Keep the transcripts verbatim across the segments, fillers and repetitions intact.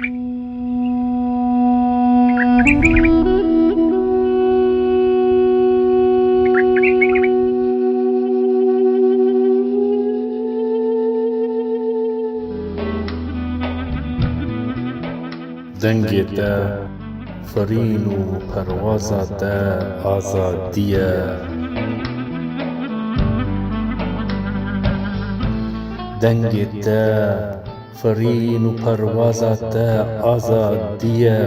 Dengê te firîn û perwaza te azadî ye. Dengê te firîn û perwaza te azadî ye.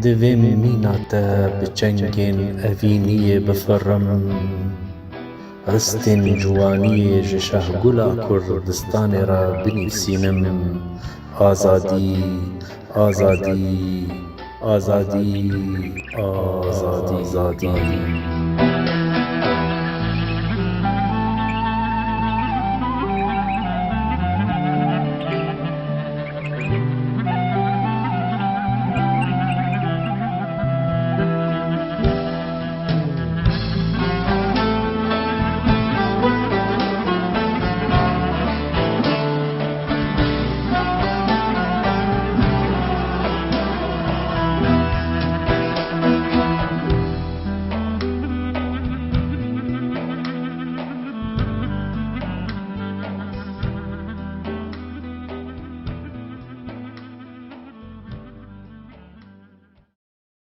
Divê mîna te bi çengên evîniyê bifirim. Ristên ciwaniyê ji şehgula Kurdistanê re binivîsînim. Azadî, azadî, azadî, azadî.